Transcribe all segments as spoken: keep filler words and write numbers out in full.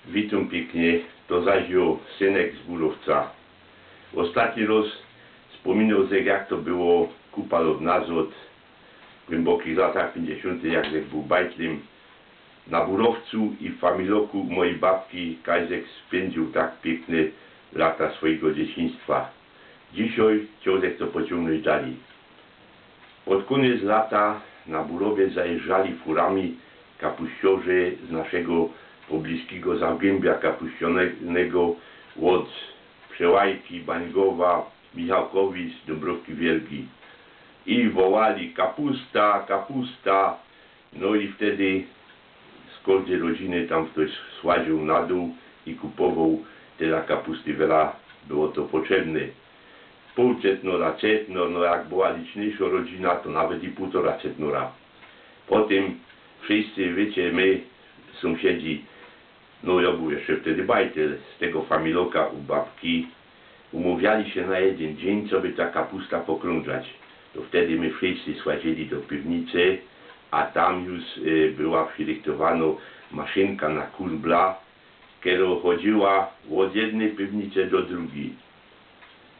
Witōm piyknie, to zaś jo, Synek z Burowca. Ôstatni rŏz spōminoł żech, jak to było kupa lŏt nazŏd, w głymbokich latach piyńćdziesiōntych, jak żech bōł bajtlym na Burowcu i w familoku u mojij babki, kaś żech spyndziył tak piykne lata swojigo dzieciństwa. Dzisiej chcioł żech to pociōngnōńć dalij. Pod kōniec lata na Burowiec zajeżdżali furami kapuściŏrze z naszego pobliskigo zagłymbia kapuścianego ôd Przełajki, Bańgowa, Michałkowic, Dąbrowki Wielgi. I wołali: „Kapusta, kapusta!” No i wtedy z kożdyj rodziny tam ftoś słaził na dōł i kupowoł tela kapusty, wela było to potrzebne. Pōł cetnora, cetnor, no jak była licznyjszŏ rodzina, to nawet i pōłtora cetnora. Potym wszyscy, wiycie, my, sōmsiedzi, no jŏ bōł jeszcze wtedy bajtel, z tego familoka u babki, umŏwiali sie na jedyn dziyń, coby ta kapusta pokrōnżać. To wtedy my wszyscy słazyli do piwnice, a tam już, y, była przirychtowanŏ maszynka na kurbla, kerŏ chodziyła ôd jednyj piwnice do drugij.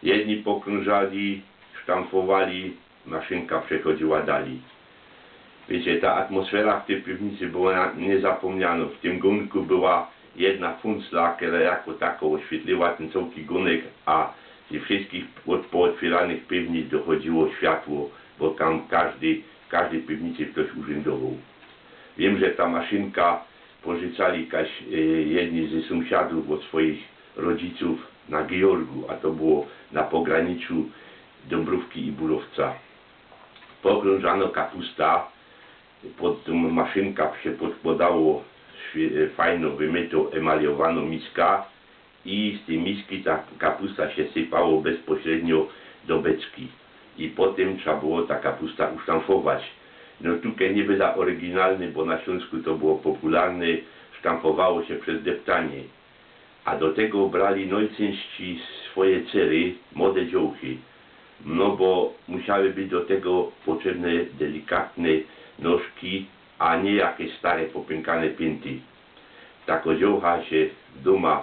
Jedni pokrōnżali, sztamfowali, maszynka przechodziyła dalij. Wiycie, ta atmosfera w tyj piwnicy była na-, niyzapōmnianŏ. W tym gōnku była jedna funcla, kera jako tako ôświetliła tyn cołki gōnek, a ze wszyskich ôd-, poôtwiyranych piwnic dochodziyło światło, bo tam kożdy, w kożdyj piwnicy ftoś urzyndowoł. Wiym, że ta maszynka pożyczali kaś, e, jedni ze sōmsiadōw ôd swojich rodzicōw na Georgu, a to było na pograniczu Dąbrówki i Burowca. Pokrōnżanŏ kapusta, pod tōm maszynka sie podkłŏdało świe-, e, fajnŏ wymytŏ, emaliowanŏ miska i z tyj miski ta kapusta sie sypało bezpośrednio do beczki. I potym trza było ta kapusta usztamfować. No tukej niy była ôryginalnŏ, bo na Ślōnsku to było popularne, sztamfowało sie bez deptanie. A do tego brali nojcynści swoje cery, młode dziołchy. No bo musiały być do tego potrzebne delikatne nożki, a niy jakeś stare, popynkane piynty. Takŏ dziołcha sie dōma,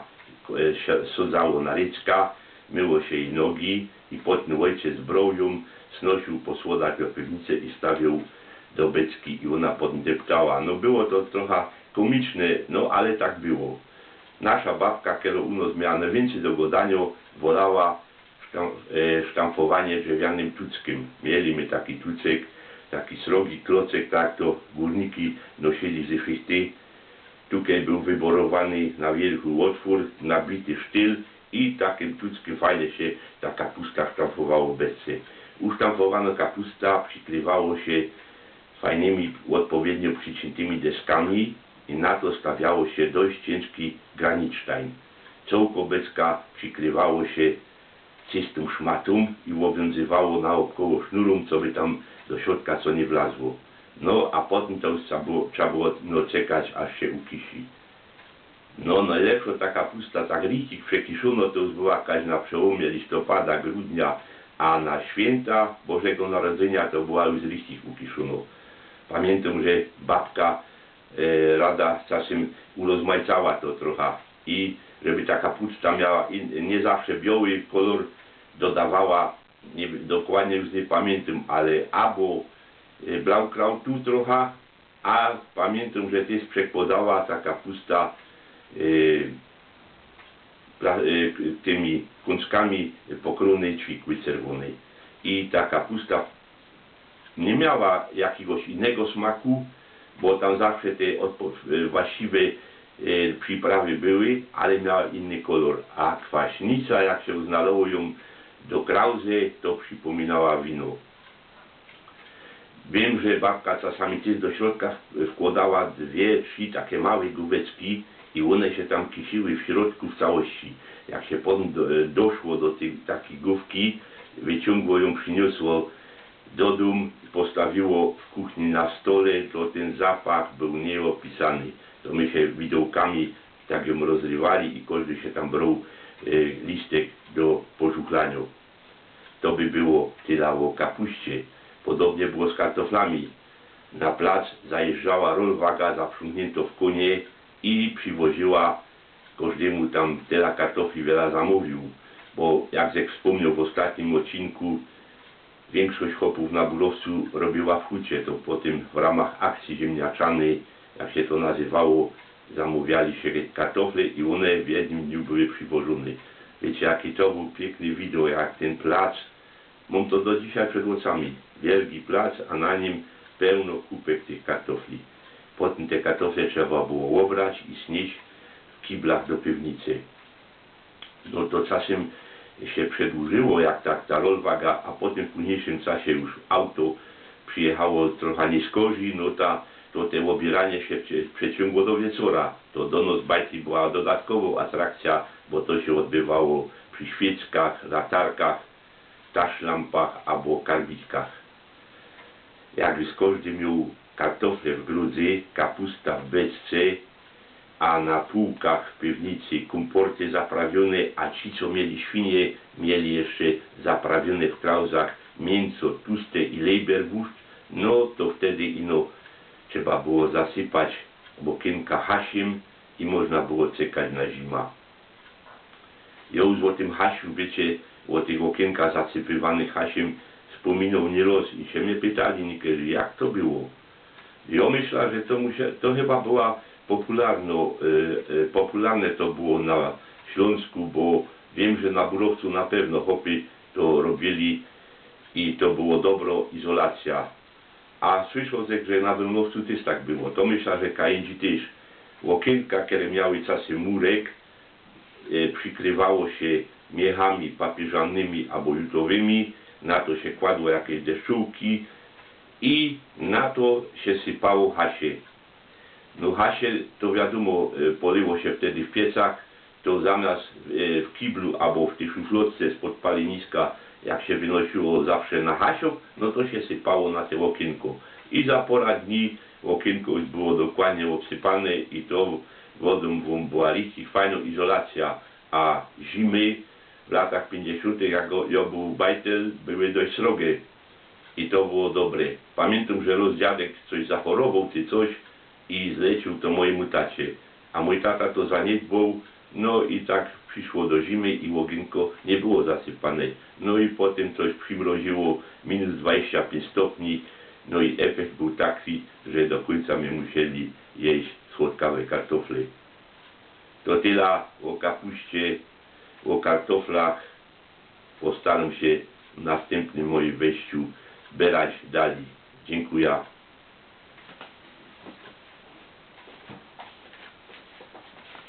e, sie-, sŏdzało na ryczka, myło sie jij nogi i potym ôjciec brōł jōm, snosiōł po słodach do piwnice i stawiōł do beczki i ôna potym deptała. No było to trocha kōmiczne, no ale tak było. Nasza babka, kerŏ u nŏs miała nojwiyncyj do gŏdaniŏ, wolała sztam-, e, sztamfowanie drzewianym tuckym. Mieli my taki tucek, taki srogi klocek, tak to gōrniki nosili ze szychty. Tukej bōł wyborowany na wiyrchu ôtwōr, nabity sztyl i takym tuckym fajnie sie ta kapusta sztamfowało w beczce. Usztamfowanŏ kapusta przikrywało sie fajnymi, ôdpowiednio prziciyntymi deskami i na to stawiało sie dość ciynżki granicztajn. Cołkŏ beczka przikrywało sie cystōm szmatōm i ôwiōnzywało naôbkoło sznurōm, coby tam do środka co niy wlazło. No, a potym to już trza było, trza było, no, czekać, aż sie ukisi. No, nojlepszŏ ta kapusta, tak richtig przekiszōnŏ, to już była kaś na przełōmie listopada, grudnia, a na świynta Bożego Narodzynia to była już richtig ukiszōnŏ. Pamiyntōm, że babka, e, rada czasym urozmajcała to trocha i żeby ta kapusta miała in-, niy zawsze bioły kolōr, dodawała, niy, dokładnie już niy pamiyntōm, ale abo, e, blaukrautu trocha, a pamiyntōm, że tyż przekłŏdała ta kapusta, e, pla-, e, tymi kōnczkami pokrōnyj cwikły czerwōnyj. I ta kapusta niy miała jakigoś innego smaku, bo tam zawsze te ôdpo-, e, właściwe, e, prziprawy były, ale miała inny kolōr. A kwaśnica, jak sie znalŏzło jōm do krauzy, to przipōminała wino. Wiym, że babka czasami tyż do środka w-, wkłŏdała dwie, trzi take małe gōweczki i ône sie tam kisiyły w środku w całości. Jak sie potym do-, doszło do tyj takij gōwki, wyciōngło jōm, prziniosło do dōm, postawiło w kuchni na stole, to tyn zapach bōł niyôpisany. To my sie widołkami tak jōm rozrywali i kożdy sie tam brōł, e, listek do pożuchlaniŏ. To by było tela ô kapuście. Podobnie było z kartoflami. Na plac zajeżdżała rolwaga zaprziōngniynto w kōnie i prziwoziła kożdymu tam tela kartofli wiela zamōwiōł, bo jak żech wspōmnioł w ôstatnim ôdcinku, wiynkszość chopōw na Burowcu robiyła w hucie, to potym w ramach akcyje ziymniaczanyj, jak sie to nazywało, zamōwiali sie kartofle i ône w jednym dniu były prziwożōne. Wiycie, jaki to bōł piykny widok, jak tyn plac, mōm to do dzisiej przed ôczami, wielki plac, a na nim pełno kupek tych kartofli. Potym te kartofle trzeba było ôbrać i snieś w kiblach do piwnice. No to czasym sie przedłużyło, jak tak ta rolwaga, a potym w pōźniejszym czasie już auto przijechało trocha niyskorzij, no ta, to te ôbiyranije sie prze-, przeciōngło do wieczora. To do noc bajki była dodatkowōm atrakcyjōm, bo to sie ôdbywało przi świyczkach, latarkach, taszlampach abo karbitkach. Jak już kożdy mioł kartofle w grodze, kapusta w beczce, a na pōłkach w piwnicy kōmporty zaprawiōne, a ci, co mieli świnie, mieli jeszcze zaprawiōne w krauzach miynco tuste i lejberwurst, no to wtedy ino trzeba było zasypać ôkiynka hasiym i można było czekać na zima. Jŏ już ô tym hasiu, wiycie, ô tych ôkiynkach zasypywanych hasiym spōminoł niy roz i sie mie pytali niykerzy, jak to było. Jŏ myśla, że to musia-, to chyba była popularno, e, e, popularne to było na Ślōnsku, bo wiym, że na Burowcu na pewno chopy to robiyli i to było dobro izolacyjŏ. A słyszoł żech, że na Wełnowcu tyż tak było. To myśla, że kajindzi tyż. Ôkiynkach, kere miały czasy murek, e, przikrywało sie miechami papiyrzanymi abo jutowymi, na to sie kładło jakeś deszczułki i na to sie sypało hasie. No hasie to wiadōmo, e, polyło sie wtedy w piecach, to zamiast, e, w kiblu abo w tyj szuflodce spod paliniska, jak sie wynosiło zawsze na hasiok, no to sie sypało na te ôkiynkŏ. I za pora dni ôkiynkŏ już było dokładnie ôbsypane i to wodōm była richtig fajnŏ izolacyjŏ, a zimy w latach piyńćdziesiōntych, jak go-, jŏ bōł bajtel, były dość srogie. I to było dobre. Pamiyntōm, że roz dziadek coś zachorowoł czy coś i zleciył to mojymu tacie. A mōj tata to zaniedbōł, no i tak prziszło do zimy i ôkiynkŏ niy było zasypane. No i potym coś przimroziło, minus dwadzieścia piyńć stopni, no i efekt bōł taki, że do kōńca my musieli jeść słodkawe kartofle. To tela ô kapuście, ô kartoflach. Postarōm sie w nastympnym mojim wejściu berać dalij. Dziynkuja.